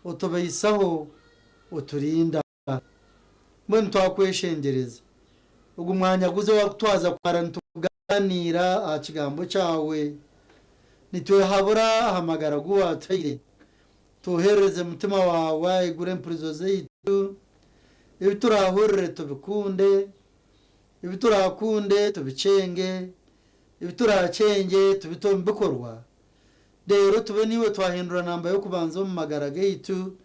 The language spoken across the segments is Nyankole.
Otubaisaho, oturinda. Mbwenu twakweshengyereza, ogu mwanya guze owaku twaza kumara nitugaaniira aha Kigambo kyawe, nitwehabura aha magara gu waatuhaire. Twoherereze Mutima waawe aigure empurizo zaitu, ebi turaahurire tubikunde, ebi turaakunde tubikyenge, ebi turaakyengye tubite omu bikorwa, reero tube niiwe twahindura namba y'okubanza omu magara gaitu,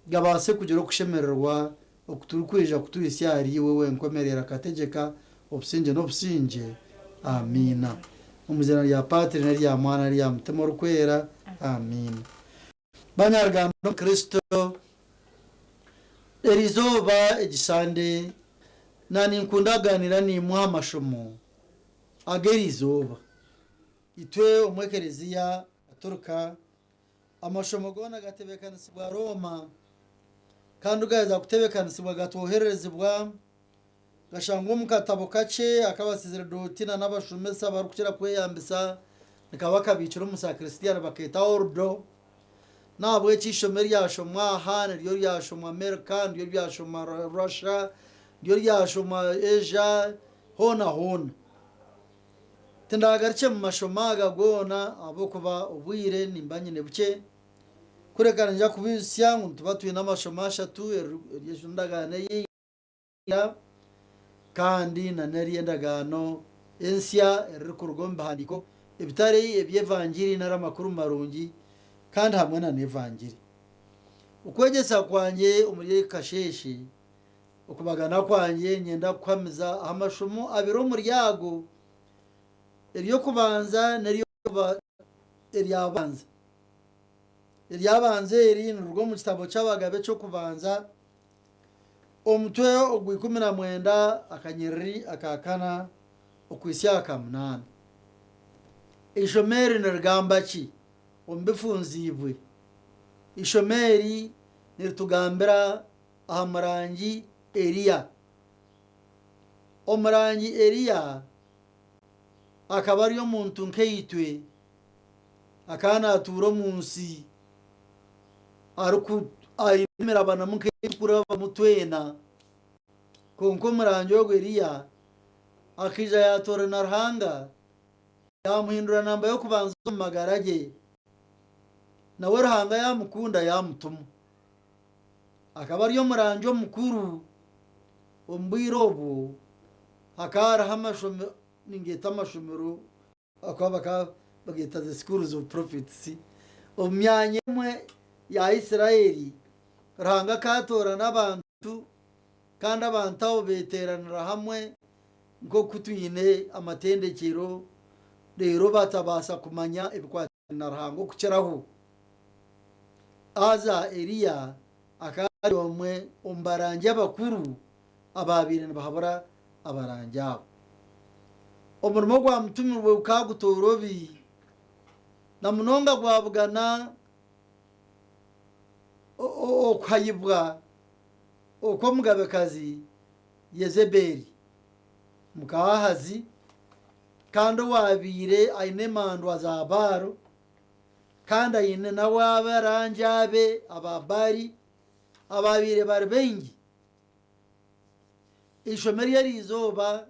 gabaase kugira okushemererwa oku turikwija kutuhitsya ahari iwe wenka omereire akategyeka obusingye n'obusingye. Amiina. Omu iziina rya Patri n'erya Mwana n'erya Mutima Orikwera. Amiina. Banyaruganda omu Kristo, eri izooba egi Sande, na ninkunda kugaaniira naimwe aha mashomo ag'eri izooba. Itwe omu Ekereziya Katorika, Amashomo goona gatebeekanisibwa Rooma, kandi ku gaaheza kutebeekanisibwa gatwohererezibwa, gashangwa omu katabo kakye aku abasaserdooti n'abashomesa barikukira kweyambisa, nikaba kabiikire omu sakristia nibakeeta Ordo. N'ahabw'ekyo eishomo eryashomwa aha niryo ryashomwa Amerika, niryo ryashomwa Russia, niryo ryashomwa Asia, hoona hoona. Tindagarukye mu mashomo aga goona ahabw'okuba obwire nimba nyine bukye. Kureka niinyija kubaijutsya ngu nituba twine amashomo ashatu, ery'endagaano eya ira kandi n'ery'endagaano ensya eririkuruga omu bihandiiko ebitari eby'Evangiri nari amakuru marungi kandi hamwe n'Evangiri. Okwegyesa kwangye omuri aka kasheeshe Okubagana kwangye niinyenda kukuhamiza aha mashomo abiri omuri ago, ery'okubanza n'eryabanza. Eryabanza eri niriruga omu kitabo ky'Abagabe eky'okubanza, omutwe ogw'ikumi na mwenda akanyiriri aka kana okuhitsya aha ka munaana. Eishomo eri nirigamba ki omu bifunziibwe? Eishomo eri niritugambira aha murangi Eliya. Omurangi Eliya akaba ari omuntu nkaitwe, akaba naatuura omu nsi aine emirabanamu nk'ei turikurabamu twena. Kwonka omurangi ogwo Eliya akaija yaatoorana Ruhanga, yaamuhindura namba y'okubanza omu magara ge, nawe Ruhanga yaamukunda yaamutuma. Akaba ari omurangi omukuru. Omu bwire obwo hakaba hariho amashomero, ningeeta amashomero ahakuba bakaba bageeta the schools of prophets. Omu myanya emwe ya Israeli, Ruhanga akatoorana abantu kandi abantu abo beeteeranira hamwe nk'oku twine amatendekyero reero batabaasa kumanya ebikwatiraine na Ruhanga okukiraho. Haza Eliya akaba ari omwe omu barangi abakuru abaabaire nibahabura abarangi abo. Omurimo ogwamutumirwe gukaba gutoorobi, na munonga gwabugana okuhayibwa okw'omugabekazi Yezebeeli, muka Ahazi, kandi owaabaire aine emandwa za Baalo, kandi aine nawe abarangi abe aba Baali abaabaire bari baingi. Eishomo ery'eri izooba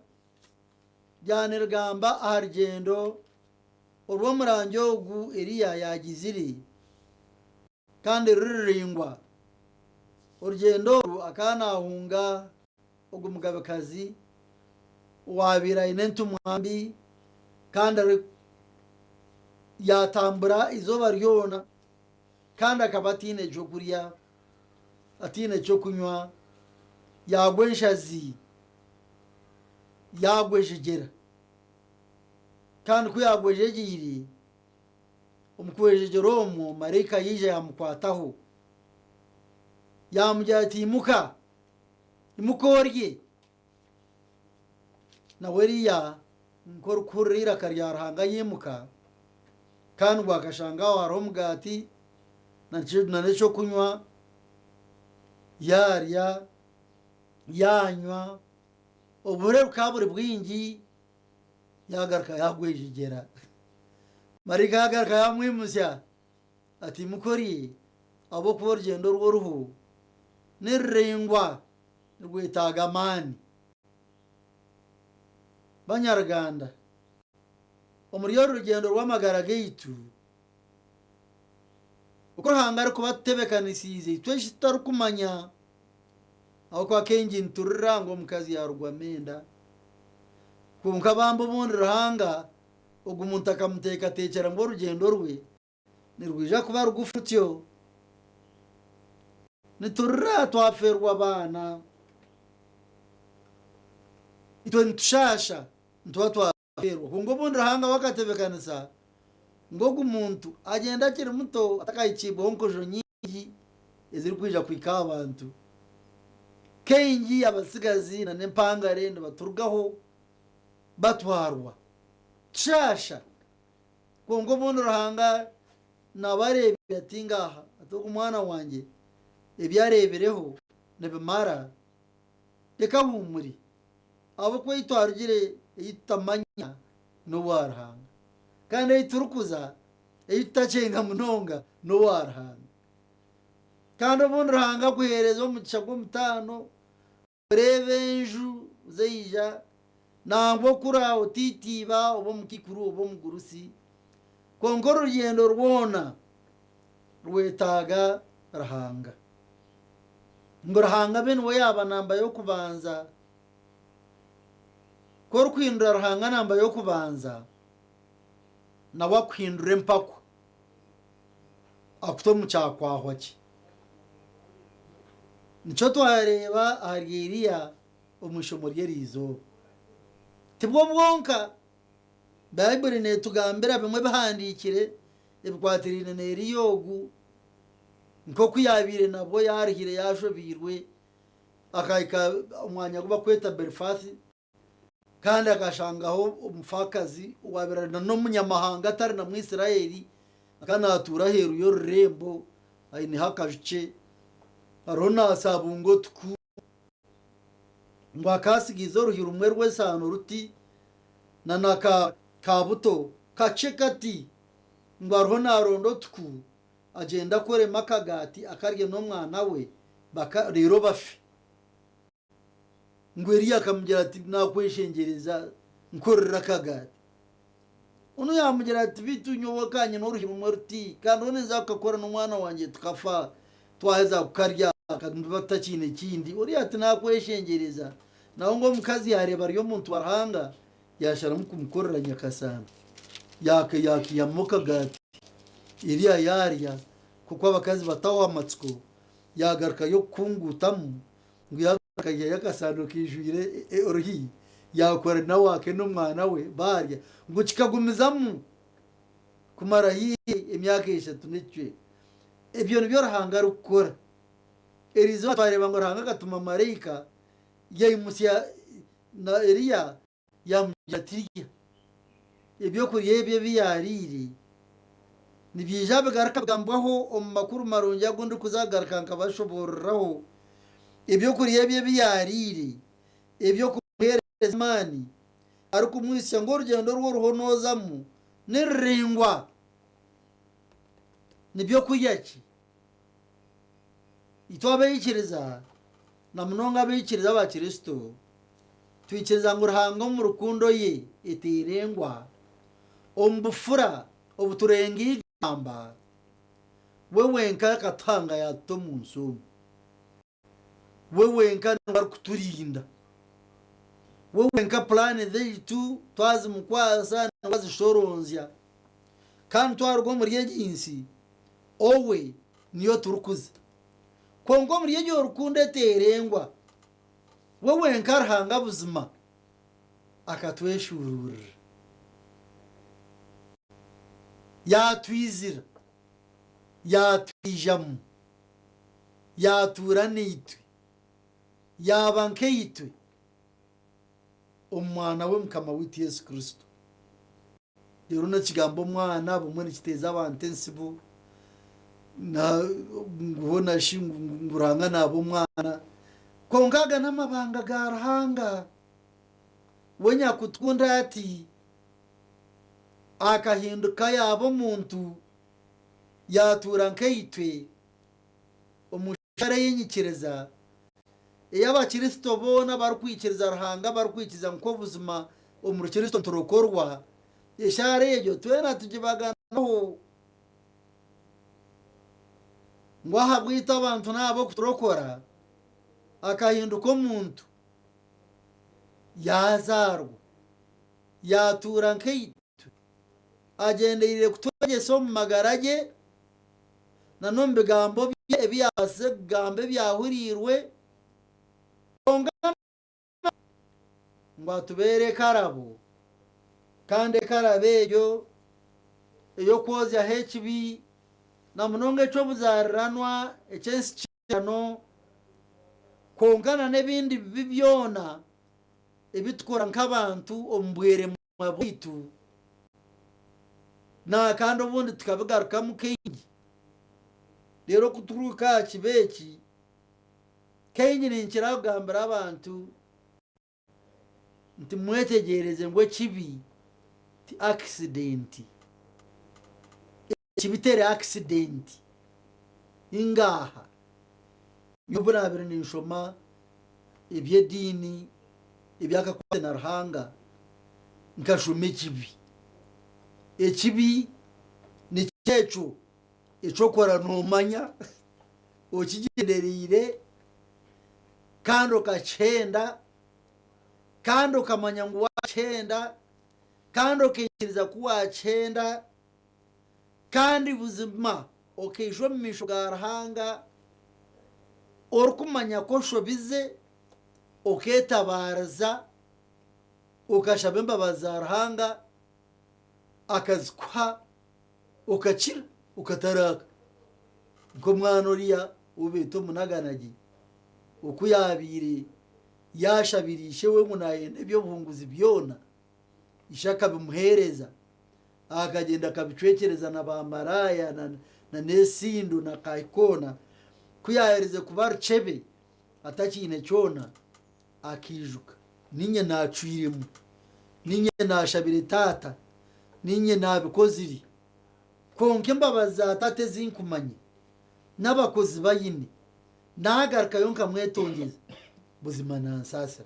ryaba nirigamba aha rugyendo oru omurangi ogu Eliya yaagizire kandi ruri ruraingwa. Orugyendo oru akaba naahunga ogu mugabekazi owaabaire aine entumwa mbi kandi yaatambura eizooba ryona kandi akaba ataine ky'okurya, ataine ky'okunywa, yaagwa enshazi, yaagwejegyera. Kandi ku yaagwejegyeire, Omu kwejegyera omwo maraika yaija yaamukwataho, yaamugira ati, Imuka, imuka orye. Nawe Eliya nk'orikuhurira eiraka rya Ruhanga yaimuka, kandi ngu akashanga aho hariho omugaati n'eky'okunywa, yaarya, yaanywa, obuhure bukaba buri bwingi. Yaagaruka yaagwejegyera. Maraika yaagaruka yaamwimutsya ati, Imuka orye. Ahabw'okuba orugyendo oru oriho ni ruraingwa, nirwetaaga amaani. Banyaruganda, omuri oru rugyendo rw'amagara gaitu, oku Ruhanga arikuba atutebeekanisiize itwe eki tutarikumanya, ahabw'okuba kaingi niturira ngu omukazi yaarugwamu enda, kwonka bambi obundi Ruhanga ogu muntu akamuteekateekyera ngu orugyendo rwe nirwija kuba rugufu rutyo. Niturira twafeerwa abaana. Itwe nitushaasha nituba twafeerwa. Kwonka obundi Ruhanga we akatebeekanisa ngu ogu muntu agyende akiri muto atakahikiibweho nkojo nyingi ezirikwija kuhika aha bantu. Kaingi abatsigazi n'empangare nibaturugaho batwarwa. Tushaasha. Kwonka obundi Ruhanga naaba areebire ati, Ngaaha, ati ogu mwana wangye ebi areebireho nibimara, reka ahuumure, ahabw'okuba ei twarugire ei tutamanya n'owa Ruhanga, kandi ei turikuza ei tutakyenga munonga n'owa Ruhanga. Kandi obundi Ruhanga akuheereza omugisha gw'omutaano Oreeba enju zeija, nangwa okura otiitiiba oba omukaikuru oba omugurusi, kwonka orugyendo rwona rwetaaga Ruhanga. Ngu Ruhanga abe niwe yaaba namba y'okubanza. Ku orikuhindura Ruhanga namba y'okubanza, nawe akuhindura empakwa, akute omu kyakwahwa kye. Nikyo twareeba ahari Eliya omu ishomo ry'eriizooba. Tibwo bwonka, Baibuli neetugambira bimwe ebihandiikire ebikwatiraine na Eliya ogu, nk'oku yaabaire nabwo yaaruhire yaashobeirwe akahika omwanya ogu barikweta Berifasi, Kandi akashangaho omufaakazi owaabaire ari n'omunyamahanga atari na Mwisiraeli, akaba naatuura aheeru y'orurembo aineho akaju kye, ariho naasabunga otuku, ngu akaasigaize oruhi rumwe rw'esaano ruti, na n'aka kabuto kakye kati, ngu ariho naaronda otuku agyende akoremu akagaati akarye n'omwana we, reero bafe. Ngu Eliya akamugira ati, Naakweshengyereza, nkorera akagaati. Onu yaamugira ati, Beitu nyowe ka nyine oruhi rumwe ruti, kandi onu ninza kukakora n'omwana wangye tukafa, twaheza kukarya nituba tutakiine kindi. Oriya ati, Naakweshengyereza. Nawe ngu omukazi yaareeba ari omuntu wa Ruhanga, yaasharamu kumukorera nyakasanda. Yaakiihamu akagaati, Eliya yaarya, nk'oku abakazi bataho amatsiko, yaagarukayo kukunguutamu. Ngu yaakaihayo akasaano kaijwire oruhi, yaakora nawe ake n'omwana we baarya. Ngu kikagumizamu kumara haihi emyaka eshatu n'ekicweka. Ebyo nibyo Ruhanga arikukora. Eriizooba twareeba ngu Ruhanga akatuma maraika yaimutsya na Eliya Yaamugira ati, Rya. Eby'okurya ebyo ebi yaariire nibiija bigaruka bigambwaho omu Makuru Marungi agu ndikuza kugaruka nkabashoboororeraho. Eby'okurya ebyo ebi yaariire eby'okumuheereza amaani arikumwitsya ngu orugyendo oru oriho noozamu ni ruraingwa. Ni by'okurya ki? Itwe abaikiriza, na munonga abaikiriza Abakristo, twikiriza ngu Ruhanga omu rukundo ye eteerengwa, omu bufura obuturenga eigamba, we wenka akatuhanga yaatuta omu nsi omu. We wenka niwe arikuturinda. We wenka puraani zaitu twazimukwasa niwe azishoronzya. Kandi twaruga omuri egi nsi, owe niyo turikuza. Kwonka omuri egyo rukundo eteerengwa, we wenka Ruhanga buzima akatweshuuruurira, yaatwizira, yaatwijamu, yaatuura naitwe, yaaba nkaitwe omu Mwana we Mukama waitu Yesu Kristo. Reero n'ekigambo omwana bumwe nikiteeza abantu entsibo ngu hoona shi ngu Ruhanga naaba omwana. Kwonka aga n'amabanga ga Ruhanga. We nyakutukunda ati, akahinduka yaaba omuntu, yaatuura nkaitwe. Omu shaara ey'enyikiriza ei Abakristo boona abarikwikiriza Ruhanga barikwikiriza ngu kw'obuzima omuri Kristo niturokorwa, eshaara egyo twena tugibaganaho ngu ahabwaitu abantu n'ahabw'okuturokora akahinduka omuntu, yaazaarwa, yaatuura nkaitwe, agyendereire kutwegyesa omu magara ge na n'omu bigambo bye ebi yaabaasize kugamba ebyahuriirwe, kwonka ngu atubeere ekarabo, kandi ekarabo egyo ey'okwozyaho ekibi, na munonga eky'obuzaariranwa, eky'ensikirano, kwonka na n'ebindi bibi byona ebi tukora nk'abantu omu bweremwa bwaitu, na kandi obundi tukabigarukamu kaingi. Reero ku turikuhika aha kibi eki, Kaingi ninkira kugambira abantu nti mwetegyereze ngu ekibi ti akisidenti. Ekibi teri akisidenti. Ngaaha. Nyowe obu naabaire ninshoma eby'ediini eby'akakwate na Ruhanga, nkashoma ekibi. Ekibi nikyo ekyo eki okora noomanya okigyendereire kandi okakihenda kandi okamanya ngu waakihenda kandi okaikiriza ku waakihenda kandi buzima okaija omu maisho ga Ruhanga orikumanya ku oshobize okeetabaariza okashaba embabazi za Ruhanga akazikuha. Okakira okataraaka nk'omwana oriya ou beeta omunaganagi, oku yaabaire yaashabire ishe we ngu naayenda eby'obuhunguzi byona, ishe akabimuheereza, akagyenda akabicwekyereza na baamaraaya na n'esindo na kahi koona. Ku yaaherize kuba rukyebe atakiine kyona, akaijuka, Niinye naacwiremu, niinye naashabire taata, niinye naabikozire. Kwonka embabazi za tata ezi nkumanya, n'abakozi b'aine, naagarukayo nkamwetongyeza, buzima nansaasira.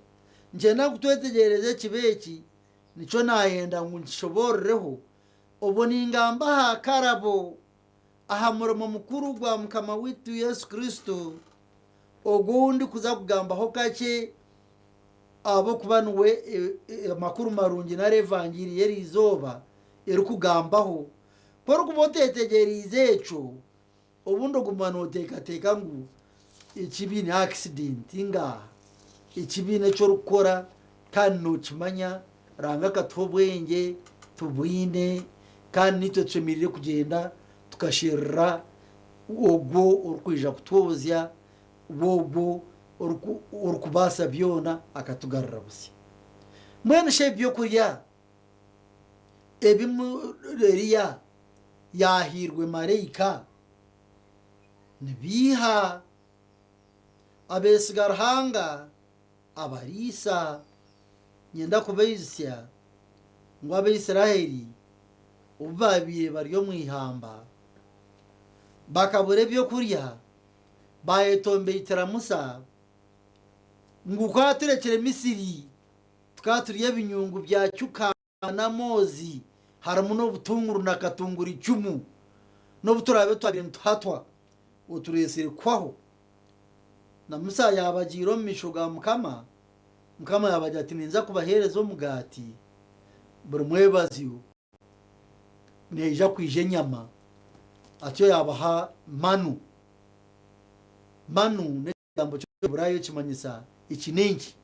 Niinyenda ngu twetegyereze ekibi eki, nikyo naayenda ngu nkishoboororeho, obwo ningamba aha karabo, aha murimo mukuru gwa Mukama waitu Yesu Kristo, Ogwo ou ndikuza kugambaho kakye ahabw'okuba niwe amakuru marungi nari evangiri y'eri izooba erikugambaho. Ku orikuba oteetegyereize ekyo, obundi oguma nooteekateeka ngu ekibi ni accident. Ngaaha, ekibi n'eki orikukora kandi nookimanya. Ruhanga akatuha obwengye, tubwine, kandi naitwe tushemereire kugyenda tukasherura Ogwo orikwija kutwozya, Ogwo orikubaasa byona akatugarura busya. Mbwenu shi ebi by'okurya ebi Eliya yaahairwe maraika ni biiha? Abeesiga Ruhanga abariisa. Niinyenda kubaijutsya ngu Abaisraeli obu baabaire bari omu ihamba, bakabura eby'okurya, baayetombeitera Musa ngu ku aturekire Misiri tukaba turya ebinyungu bya kyukamba n'amoozi harimu n'obutunguru na katunguricumu, n'obu turaabe twabaire nituhatwa, otureetsire kuhwaho. Na Musa yaabagiira omu maisho ga Mukama, Mukama yaabagira ati, Ninza kubaheereza omugaati buri mwebazyo, nihaija kwija enyama. Atyo yaabaha manu. Manu n'ekigambo ky'Oruheburaayo ekimanyisa eki n'enki,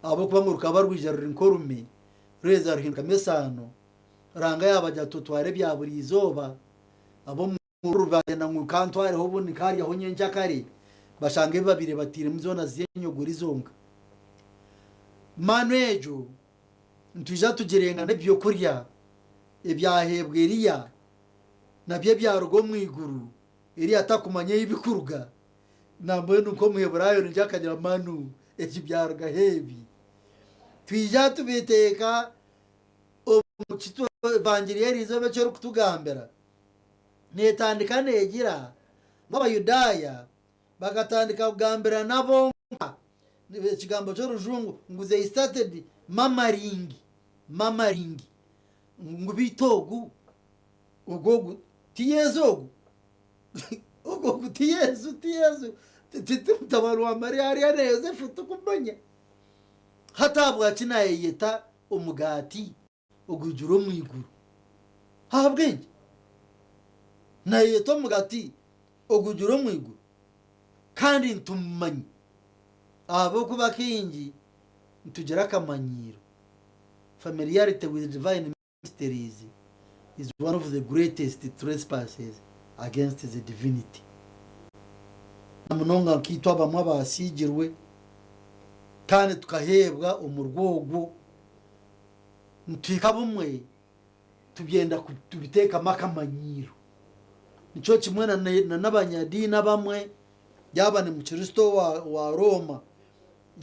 ahabw'okuba ngu rukaba rwija ruri nk'orume, ruheeza ruhindukamu esaano. Ruhanga yaabagira ati, Otware ebya buri izooba, ab'omu Mururu bagyenda ngu kantwareho obundi nkaryaho nyenkyakare, bashanga ebi babaire batairemu zoona ziri enyogori zonka. Manu egyo nitwija tugirenga n'ebyokurya ebyaheebwa Eliya nabyo ebyaruga omu iguru, Eliya atakumanya ei bikuruga, nambwenu nk'Omuheburaayo naija akagira manu egi byarugaho ebi. Twija tubiteeka omu kitu evangiri y'eriizooba eki erikutugambira. Neetandika neegira. Ngu Abayudaaya bakatandika kugambirana bonka, ekigambo ky'orujungu ngu they started murmuring, murmuring, ngu beitu ogu, ogu ogu ti Yesu ogu? Ogu ogu ti Yesu, ti Yesu, ti mutabani wa Mariya hariya na Yosefu tikumanya? Hati ahabwaki naayeyeta omugaati ogwijura omu iguru? Ahabw'enki naayeyeta omugaati ogwijura omu iguru kandi nitumumanya? Ahabw'okuba kaingi nitugira akamanyiiro, familiarity with divine mysteries is one of the greatest trespasses against the divinity. Na munonga nkaitwe abamwe abaasiigirwe kandi tukaheebwa omurwa ogwo, nituhika bumwe tubyenda tubiteekamu akamanyiiro. Nikyo kimwe na n'abanyadiini abamwe, yaaba ni mukristo wa Rooma,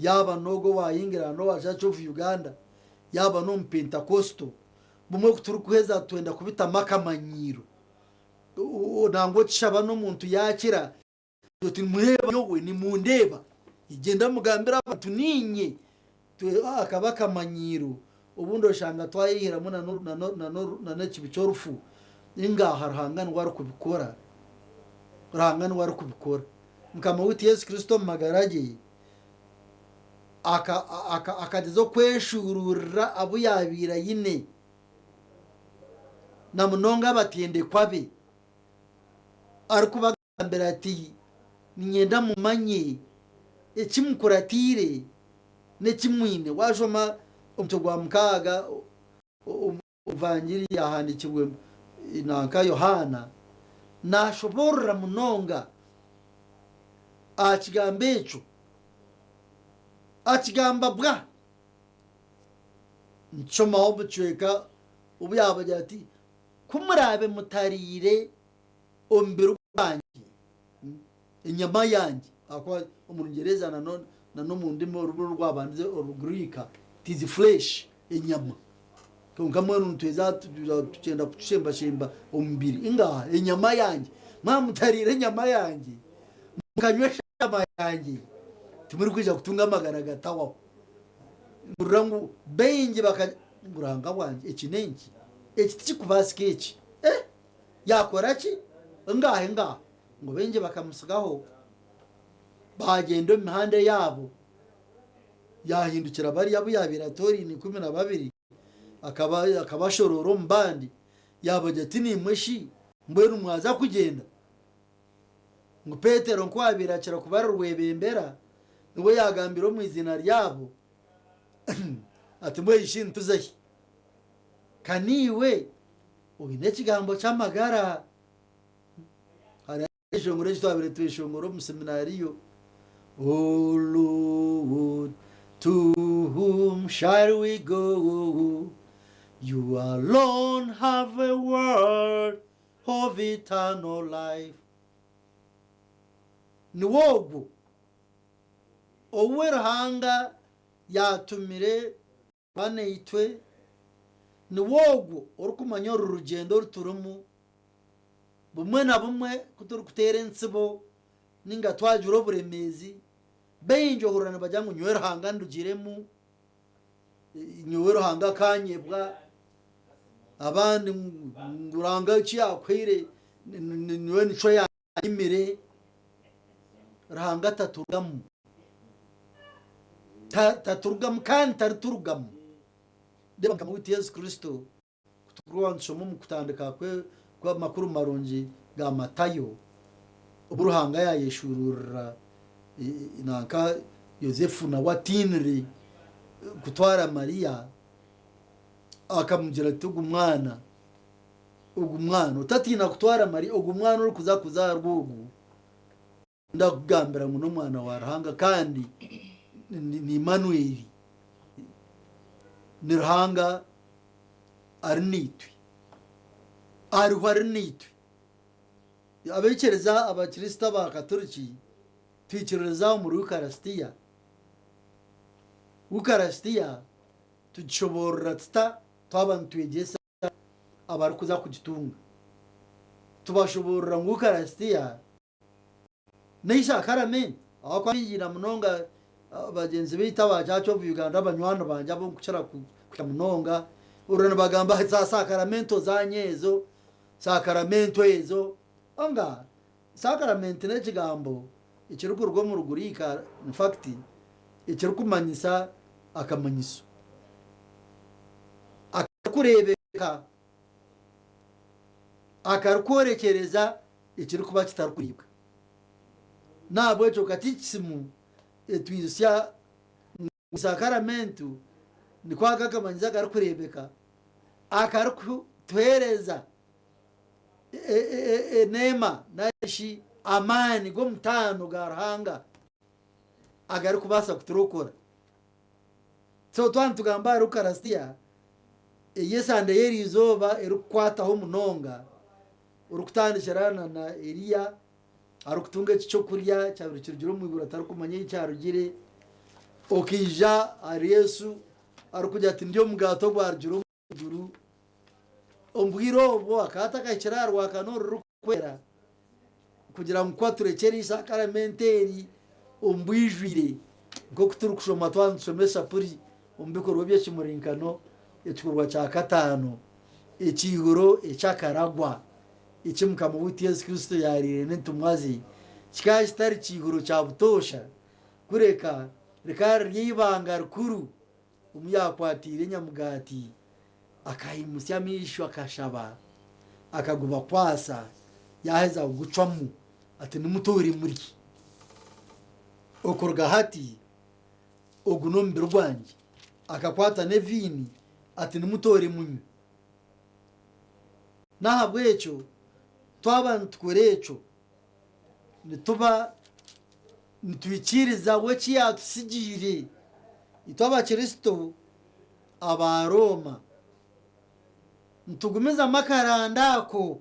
yaaba n'ogwo owa England owa Church of Uganda, yaaba n'omupentekosto, bumwe ku turikuheza twenda kubitamu akamanyiiro. Nangwa okishaba n'omuntu yaakira, oti nimureeba nyowe, nimundeeba, gyenda mugambire abantu niinye. Akaba akamanyiiro, obundi oshanga twayeyihiramu n'ekibi ky'orufu. Ngaaha Ruhanga niwe arikubikora, Ruhanga niwe arikubikora. Mukama waitu Yesu Kristo omu magara ge, akagyeza okweshuuruurira abu yaabaire aine, na munonga abatendekwa be, arikubagambira ati, Niinyenda mumanye eki mukuratiire n'eki mwine. Waashoma omutwe gwa mukaaga Evangiri yahandiikirwe nanka Yohaana, naashoboorora munonga aha kigambo ekyo. Akigamba bwa. Nitushomaho omu kicweka obu yaabagira ati, Ku muraabe mutariire omubiri gwangye, enyama yangye, ahakuba omu Rungyereza n'omu ndimi orurimi orwabandize Orugriika, it is flesh, enyama. Kwonka mbwenu nitweza tukyenda kutushembashemba omubiri. Ngaaha, enyama yangye, mwaba mutariire enyama yangye, mukanywa eshagama yangye, timurikwija kutunga amagara gatahwaho. Mpurira ngu baingi baka ngu Ruhanga wangye eki n'enki? Eki tikikubaasika eki. Eh! Yaakora ki? Ngaaha, ngaaha. Ngu baingi bakamutsigaho, baagyenda omu mihanda eyaabo. Yaahindukira bariya abu yaabaire atooraine 12, akabashoroora omu bandi, yaabagira ati, Naimwe shi, mbwenu mwaza kugyenda? Ngu Petero nk'oku aabaire akira kuba ari rwebembera, niwe yaagambire omu iziina ryabo ati, Mbwenu shi nituza hi? Ka niiwe oine ekigambo ky'amagara. Hariho ekyeshongoro eki twabaire tweshongora omu seminariyo, O Lord, to whom shall we go? You alone have a word of eternal life. Niwe ogwo ou Ruhanga yaatumire kuba naitwe, niwe ogwo orikumanya oru rugyendo oru turimu. Bumwe na bumwe ku turikuteera entsibo nainga twagira oburemeezi, baingi ohurira nibagira ngu nyowe Ruhanga andugiremu, nyowe Ruhanga akanyebwa, abandi ngu Ruhanga eki yaakuhaire nyowe nikyo yanyimire. Ruhanga taturugamu, taturugamu kandi tariturugamu. Reeba Mukama waitu Yesu Kristo Ku turikuba nitushoma omu kutandika kw'amakuru marungi ga Matayo, obu Ruhanga yaayeshuuruurira nanka Yosefu nawe atiinire kutwara Mariya, akamugira ati, Ogu mwana, ogu mwana, otatiina kutwara Mariya, ogu mwana orikuza kuzaarwa ogu, Ndakugambira ngu n'Omwana wa Ruhanga kandi ni Immanueli, ni Ruhanga ari naitwe, ariho ari naitwe. Abaikiriza Abakristo Abakaturiki twikiririza omuri Ukaristia. Ukaristia tugishoboorora tuta twaba nitwegyesa abarikuza kugitunga? Tubashoboorora ngu Ukaristia. N'eisakaramenti ahabw'okuba baingi na munonga bagyenzi baitu aba Church of Uganda banywani bangye abu nkukira kuhika munonga ohurira nibagamba za sakaramento zanyu ezo, sakaramento ezo. Kwonka sakaramenti n'ekigambo ekirikuruga omu Rugriika in fact ekirikumanyisa akamanyiso akarikureebeka akarikworekyereza ekirikuba kitarikuriibwa. N'ahabw'ekyo katikisimu etwijutsya ngu saakaramentu niko ako akamanyiso akarikureebeka akarikutuheereza eneema nari shi amaani g'omutaano ga Ruhanga agarikubaasa kuturokora. So twaba nitugamba ahari Ukaristia, ey'esande y'eriizooba erikukwataho munonga, orikutandikira na na Eliya arikutunga eki ky'okurya kyabaire kirugire omu iguru atarikumanya ei kyarugire, okaija ahari Yesu arikugira ati ndi omugaati ogwarugire omu iguru. Omu bwire obwo akaba atakahikire aha rwakana orurikwera kugira ngu ku aturekyere eisakaramento eri omu bwijwire nk'oku turikushoma twaba nitushoma eshapuri omu bikorwa by'ekimurinkano ekikorwa kya kataano ekiihuro eky'akaragwa eki Mukama waitu Yesu Kristo yaariire n'entumwa ze kikaba kitari kiihuro kya butoosha kureka rikaba riri eibanga rikuru omu yaakwatiire enyamugaati akaimutsya amaisho akashaba akagubakwatsa yaaheza kugucwamu ati, Nimutoore murye. Okuruga hati ogu n'omubiri gwangye. Akakwata n'eviini ati, Nimutoore munywe. N'ahabw'ekyo twaba nitukora ekyo, nituba nitwikiriza we eki yaatutsigiire. Itwe Abakristo aba Rooma, nitugumizamu akaranda ako.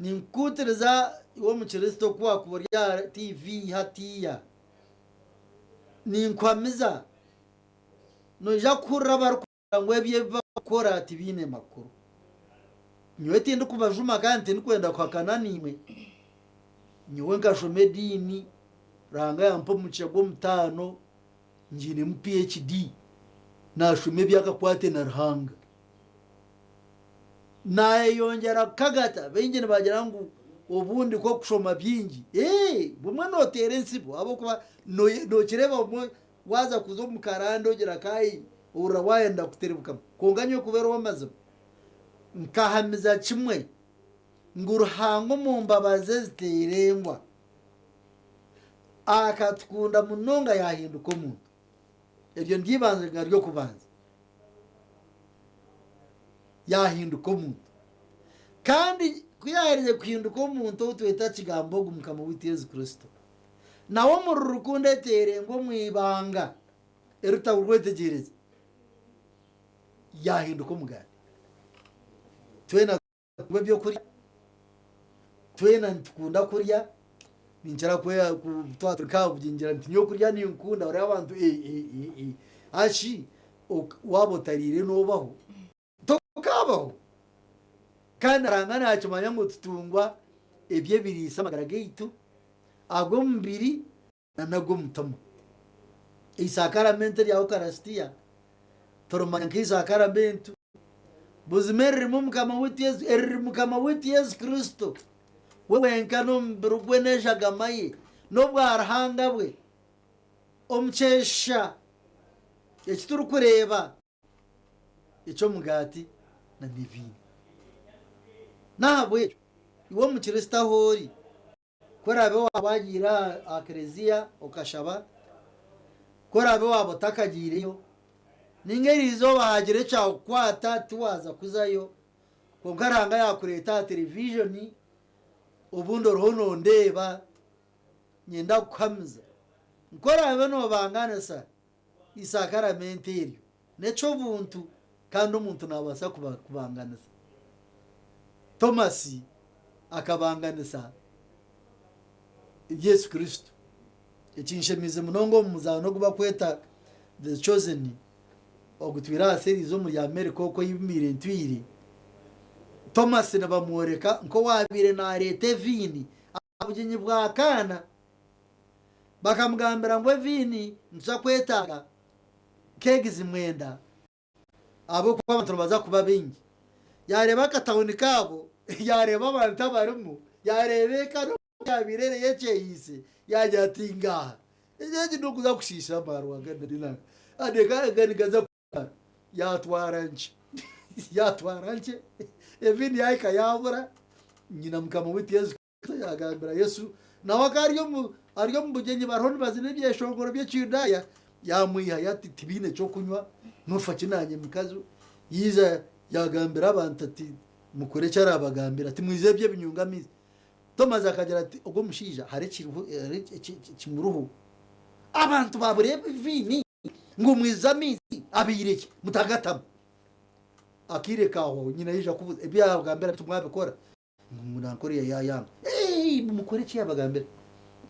Ninkukuutiriza iwe Omukristo ku waakuba ori aha tiivi hatiiya, ninkuhamiza noija kuhurira abarikugira ngu ebi ebi barikukora tibiine makuru. Nyowe tindikubajuma kandi tindikwenda kuhakana naimwe. Nyowe nkashoma ediini, Ruhanga yampa omugisha gw'omutaano, ngiinemu PHD, naashoma eby'akakwate na Ruhanga. Naayeyongyera kukagata, baingi nibagira ngu obundi nk'okushoma bingi. Ee, bumwe nooteera entsibo ahabw'okuba nookireeba obumwe waaza kuza omu karande ogira kaayi ohurira waayenda kuterebukamu. Kwonka nyowe kubeera ow'amazima, nkahamiza kimwe ngu Ruhanga omu mbabazi ze eziterengwa akatukunda munonga yaahinduka omuntu. Eryo niryo ibanga ry'okubanza. Yaahinduka omuntu. Kandi ku yaaherize kuhinduka omuntu ou tweta Kigambo ogu Mukama waitu Yesu Kristo, nawe omuri rukundo eteerengwa omu ibanga eritakurwetegyereza, yaahinduka omugaati. Twena Tukunda ebyokurya, twena nitukunda kurya, ninkira twaba turi nka aha ngira nti nyowe okurya ninkunda hariho abantu hashi waaba otariire noobaho? Tokaabaho. Kandi Ruhanga naakimanya ngu tutungwa ebyo ebiriisa amagara gaitu ag'omubiri n'ag'omutima. Eisakaramentu erya Ukarasitiya turimanya nk'eisakaramentu buzima eririmu Mukama waitu Yesu, eriri Mukama waitu Yesu Kristo we wenka n'omubiri gwe n'eshagama ye n'obwaruhanga bwe omu kyeshusha eki turikureeba eky'omugaati na viino. N'ahabw'ekyo iwe Omukristo ahu ori, Ku oraabe waaba waagiire aha kereziya okashaba, ku oraabe waaba otakagiireyo, nainga eriizooba haagira ekyakukwata tiwaaza kuzayo, kwonka Ruhanga yaakureeta aha terevijoni, obundi oriho noondeeba, niinyenda kukuhamiza ngu ku oraabe noobangaanisa eisakaramento eryo, n'eky'obuntu kandi omuntu naabaasa kubanganisa. Tomasi akabanganisa Yesu Kristo. Ekinshemeize munonga omu muzaano ogu barikweta The Chosen ogutwire aha series omuri America okwo ei mbaire ntwire, Tomasi nibamworeka nk'owaabaire naareeta eviini. bugyenyi bwa Kaana, bakamugambira ngu eviini nituza kwetaaga keegizi mwenda ahabw'okuba abantu nibaza kuba baingi. Yaareeba akatawuni kaabo, yaareeba abantu abarimu, yaareeba eka n'oku yaabaire eri ey'ekyehiise, yaagira ati, Ngaaha, egi n'okuza kushiisha amaarwa aga nigaza kumara. Yaatwara nkye, yaatwara nkye, eviini yaahika yaabura, nyina Mukama waitu Yesu Kristo yaagambira Yesu, nawe akaba ari omu ari omu bugyenyi bariho nibazina ebyeshongoro by'Ekiyudaaya, yaamwihayo ati, Tibaine ky'okunywa, noofa ki naanye mukazi we? Yaija yaagambira abantu ati, Mukore eki araabagambira, ati, Mwije ebyo ebinyungu amaizi. Tomasi akagira ati, Ogwo omushaija hariho ekiriho hariho ekimuriho. Abantu baabura eviini ngu mwize amaizi abaire ki? Mutagatamu. Akaire kaahwaho, nyina yaija kubuuza, ebi yaabagambira timwabikora? Ngu nankora yayanga. Eii mukore eki yabagambira.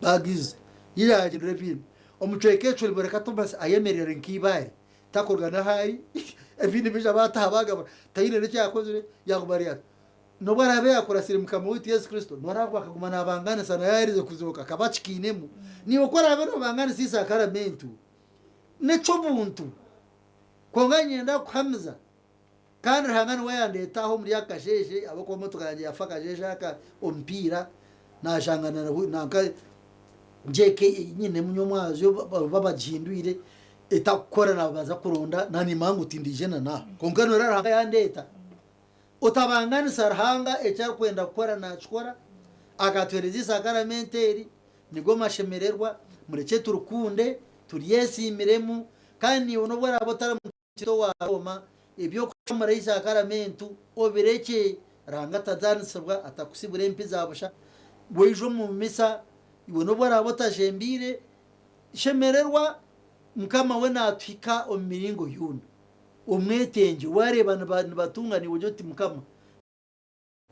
Bagize. Yiija yagyendera eviini. Omu kicweka ekyo niboreka Thomas ayemerera nk'eibaare. Takuruga n'ahu ari. Eviini baija baataha baagabura. Taine n'eki yakozire, yaaguma ari ati. N'obu araabe yaakurasire Mukama waitu Yesu Kristo, n'oraabe akaguma naabangaanisa nawe yaaherize kuzooka akaba akikiinemu. Naiwe ku oraabe noobangaanisa eisakaramentu, n'eky'obuntu. Kwonka niinyenda kukuhamiza Kandi Ruhanga niwe yandeeta aha omuri aka kasheeshe ahabw'okuba emotoka yangye yaafa akasheeshe aka omupiira naashanga nanka JK ei nyinemu nyomwazyo baba bagihindwire etakukora nabaza kuronda naanimanya ngu tindiije na n'aha kwonka noreeba Ruhanga yandeeta. Otabanganisa Ruhanga eki arikwenda kukora naakikora, akatuheereza eisakaramente eri, nigo mashemererwa, murekye turikunde, turyesiimiremu kandi naiwe n'obu oraabe otari Tito wa Rooma, eby'okucumura eisakaramentu obirekye, Ruhanga atazaanisibwa, atakusibura empi za busha. Waija omu misa, iwe n'obu oraabe otajembeire, shemererwa, Mukama we naatuhika omu miringo yoona. Omwetengye, waareeba nibatunga naiwe ogira oti Mukama,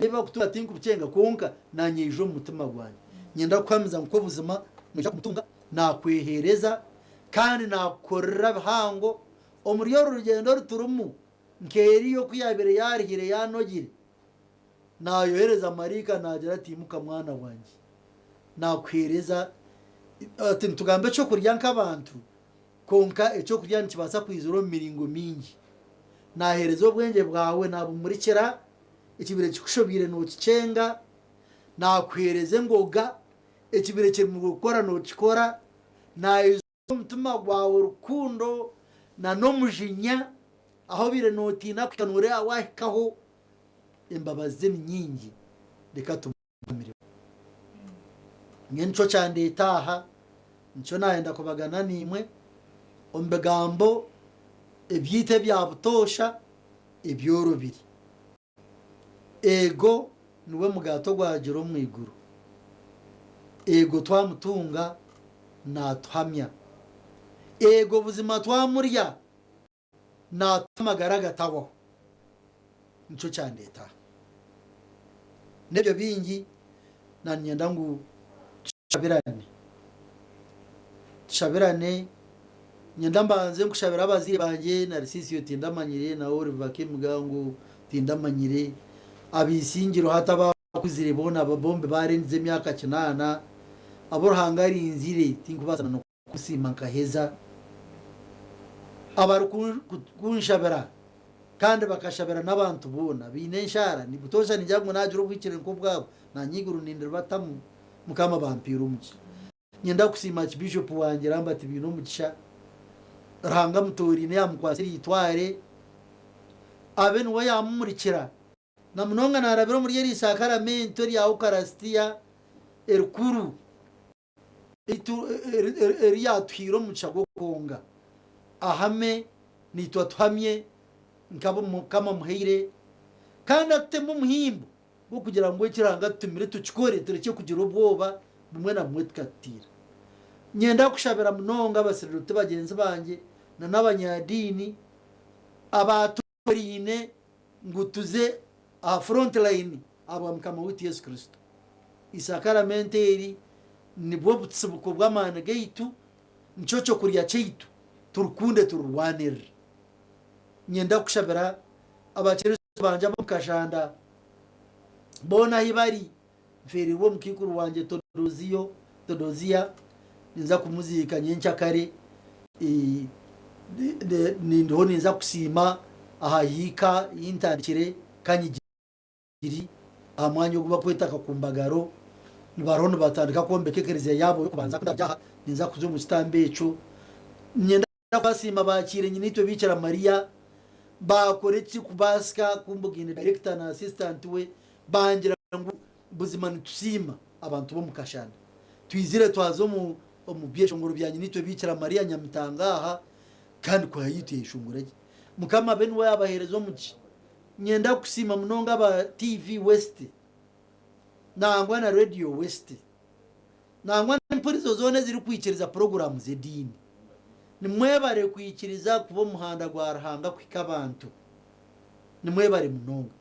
Ebi barikutunga tinkubikyenga, kwonka naanye ija omu mutima gwangye. Niinyenda kukuhamiza ngu kwo buzima noija kumutunga, naakweheereza kandi naakukorera bihango omuri oru rugyendo oru turimu. Nk'Eliya oku yaabaire yaarihire yaanogire, naayohereza maraika naagira ati, Imuka mwana wangye, naakuheereza. Ati nitugamba eky'okurya nk'abantu, kwonka eky'okurya nikibaasa kwizira omu miringo mingi. Naaheereza obwengye bwawe, naabumurikira. Ekibire kikushobeire nookikyenga, naakuheereza engoga, ekibire kiremirwe kukora nookikora, naijuza omutima gwawe rukundo na n'omujinya, ahu obaire nootiina kuhika nooreeba waahikaho, embabazi ze ni nyingi, reka tumugamiremu. Nyowe nikyo kyandeeta aha, nikyo naayenda kubagana naimwe omu bigambo ebyaitu ebya butoosha ebyorobire. Eego niwe mugaati ogwarugyire omu iguru. Eego twamutunga naatuhamya. Eego buzima twamurya naatuha amagara agatahwaho. Nikyo kyandeeta aha. N'ebyo bingi na niinyenda ngu tushabirane. Tushabirane. Niinyenda mbanze nkushabire abazaire bangye, Narcisio tindamanyire na Oliver Kemigango tindamanyire, abaisingiro hati abakuzire boona bombi baarengize emyaka kinaana, abu Ruhanga arinzire tinkubaasa n'okusiima nkaheza, abarikunshabira kandi bakashabira n'abantu boona baine enshaara, butoosha ningira ngu naagira obuhikire nk'obwabo, naanye eiguru nindiribatamu Mukama bampeere omugisha. Niinyenda kusiima Archbishop wangye Lambert Bainomugisha, Ruhanga amutoraine yamukwasa eri itware, abe niwe yamumurikira, na munonga narabira omuri eri sakaramento erya Ukarasitiya erikuru eri yatuhaire omugisha gw'okwonga ahame naitwe atuhamye nk'abu Mukama amuhaire kandi atutemu omuhimbo. Gw'okugira ngu eki Ruhanga atutumire tukikore turekye kugira obwoba bumwe na bumwe tukatutiira. Niinyenda kushabira munonga abasiriruti bagyenzi bangye na n'abanyadiini abaatoraine ngu tuze aha front line ahabwa Mukama waitu Yesu Kristo. Isakaramento eri nibwo butsibuko bw'amaani gaitu, nikyo ky'okurya kyaitu, turikunde turirwanirire. Niinyenda kushabira abakiristo bangye ab'omu kashanda boona ahi bari, nfeereirwe omukaikuru wangye Tony. Teodozio, Theodosia, ninza kumuziika nyenkyakare. Ndiho ninza kusiima aha hiika ei ntandikire Kanyigiri aha mwanya ogu barikweta Kakumbagaro. Bariho nibatandika kwombeka ekereziya yaabo y'okubanza. Ku ndaarugye aha ninza kuza omu kitambo ekyo. Niinyenda kubasiima baakiire nyinaitwe Biikira Mariya, baakora ekirikubaasika kumbugaine dayirekita na asisitanti we, bangira ngu buzima nitusiima abantu b'omu Kashanda. Twizire twaza omu omu byeshongoro bya nyinaitwe Biikira Mariya Nyamitanga aha, kandi kwaya yaitu yayeshongora gye. Mukama abe niwe yaabaheereza omugisha. Niinyenda kusiima munonga aba TV West nangwa na Radio West nangwa n'empurizo zoona ezirikwikiriza puroguraamu z'ediini. Nimwebare kwikiriza kuba omuhanda gwa Ruhanga kuhika abantu. Nimwebare munonga.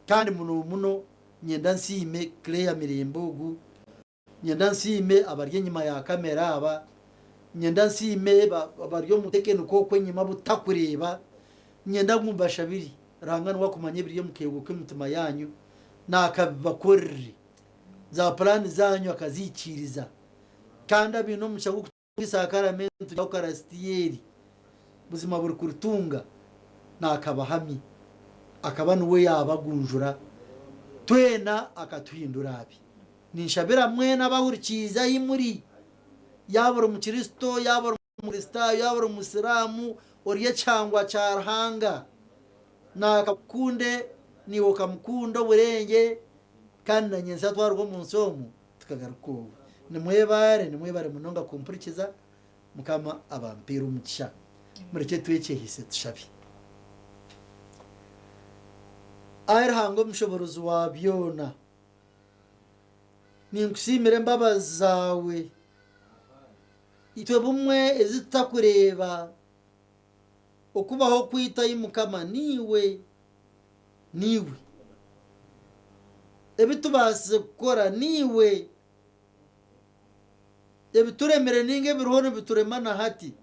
Kandi muno muno niinyenda nsiime Claire Mirembe ogu. Nyenda nsiime abari enyima ya kamera aba, nyenda nsiime abari omu tekeniko okwo enyima abu tutakureeba, nyenda ngu mbashabire Ruhanga niwe akumanya ebiri omu keego k'emitima yaanyu naakabibakorere, za puraani zaanyu akazihikiiriza kandi abaine omugisha gw'okutunga esakaramentu rya Ukarasitiya eri, buzima buri kuritunga naakabahamye akaba niwe yaabagunjura twena akatuhindura abe. Ninshabira mwena abahurikiize ahi muri, yaaba ori Mukristo, yaaba ori Mukristaayo, yaaba ori Musiraamu, ori ekihangwa kya Ruhanga. Naakakukunde, naiwe okamukunda oburengye, kandi na nyentsya twaruga omu nsi omu, tukagaruka owe. Nimwebaare, nimwebare munonga kumpurikiza. Mukama abampeere omugisha. Murekye twekyehiise tushabe. Ai Ruhanga omushoborozi wa byona, Ninkusiimira embabazi zaawe, itwe bumwe ezi tutakureeba, okubaho kwaitu, ai Mukama, niiwe, niiwe. Ebi tubaasize kukora, niiwe. Ebituremire nainga ebiriho nibiturema na hati,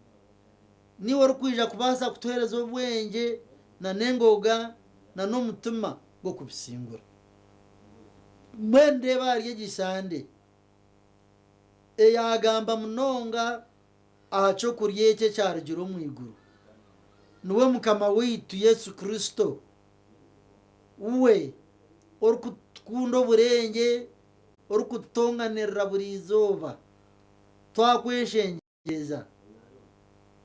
niiwe orikwija kubaasa kutuheereza obwengye n'engoga n'omutima gw'okubisingura. Mbwenu reeba ahari egi Sande eyaagamba munonga aha ky'okurya eki ekyarugire omu iguru, niwe Mukama waitu Yesu Kristo, we orikutukunda oburengye, orikututonganirira buri izooba. Twakweshengyereza,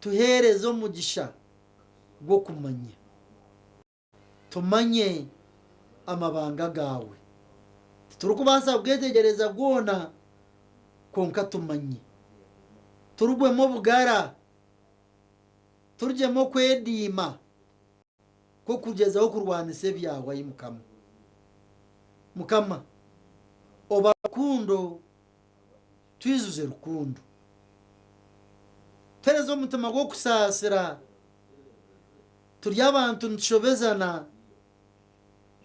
tuheereze omugisha gw'okumanya. Tumanye amabanga gaawe. Titurikubaasa kugeetegyereza goona, kwonka tumanye. Turugwemu obugara, turugyemu okwediima kw'okugyezaho kurwanisa ebyawe, ai Mukama. Mukama, oba rukundo, twijuze rukundo. Tuheereze omutima gw'okusaasira. Turi abantu nitushobezana,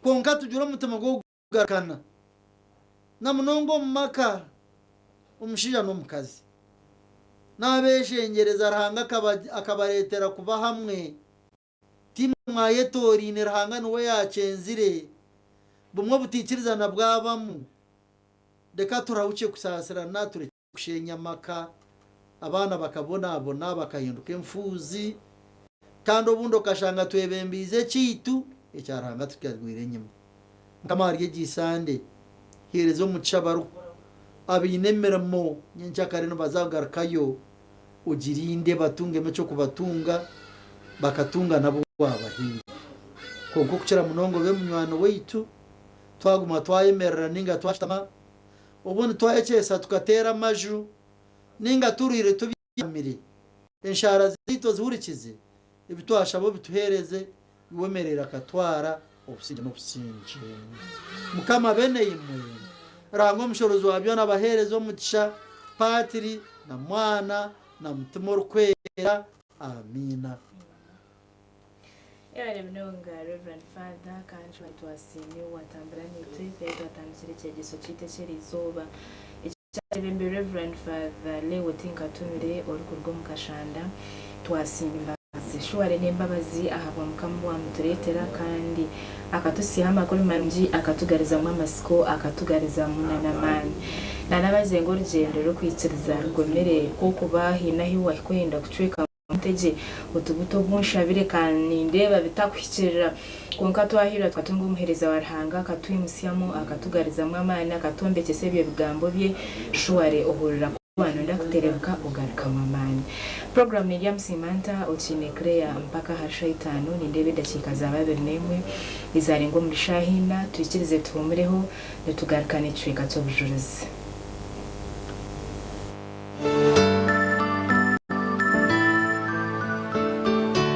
kwonka tugire omutima gw'okugarukana, na munonga omu maka, omushaija n'omukazi. Naabeshengyereza Ruhanga akabareetera kuba hamwe. Tiimwe mwayetooraine, Ruhanga niwe yaakyenzire. Bumwe obutaikirizana bwabamu, reka turahukye kusaasirana turekye Kushenya amaka, abaana bakabonabona bakahinduka enfuuzi, kandi obundi okashanga twebembeize ekyaitu ekya Ruhanga tukagwire enyima. Mukama ahari egi Sande, heereza omugisha abaine emirimo nyenkyakare nibaza kugarukayo, ogirinde batungemu eky'okubatunga, bakatunga nabo waabahaire. Kwonka okukira munonga obe munywani waitu, twaguma twayemerera nainga twashutama, Obundi twayekyesa tukateera amaju, nainga turuhire tubyamire, enshaara zaitu ozihurikize, ebi twashaba obituheereze, iwe omereire akatwara obusingye n'obusingye. Mukama abe naimwe. Ruhanga omushorozi wa byona abaheereze omugisha, Patiri na Mwana na Mutima Orikwera. Amiina. Yebare munonga Rev. Father kandi twasiimye watambura naitwe twaba twatandikire ekyegyeso kyaitu eky'erizooba ekyayebembirwe Rev. Father Leo Tinkatumire orikuruga omu Kashanda. Twasiima embabazi ze. Shuware n'embabazi ahabwa Mukama owamutureetera kandi akatusiiha amakuru marungi, akatugarizamu amatsiko, akatugarizamu n'amaani. Nanabaze ngu orugyendo rw'okwikiriza rugumire kw'okuba haine ahu wahika oyenda kucwekamu entegye oti buti obu nshabire kandi nindeeba bitakuhikirira. Kwonka twahiirwa tukatunga omuheereza wa Ruhanga akatwimutsyamu, akatugarizamu amaani, akatwombekyesa ebyo bigambo bye, shuware ohurira ku waanonda kuterebuka ogarukamu amaani. Puroguraamu neri Amusiima Nta Okiine Claire mpaka ahari shaaha itaano, nindeeba edakiika zaaba 21 ezaarenga omuri shaaha ina, twikirize tuhuumureho nitugaruka n'ekicweka ky'obujurizi.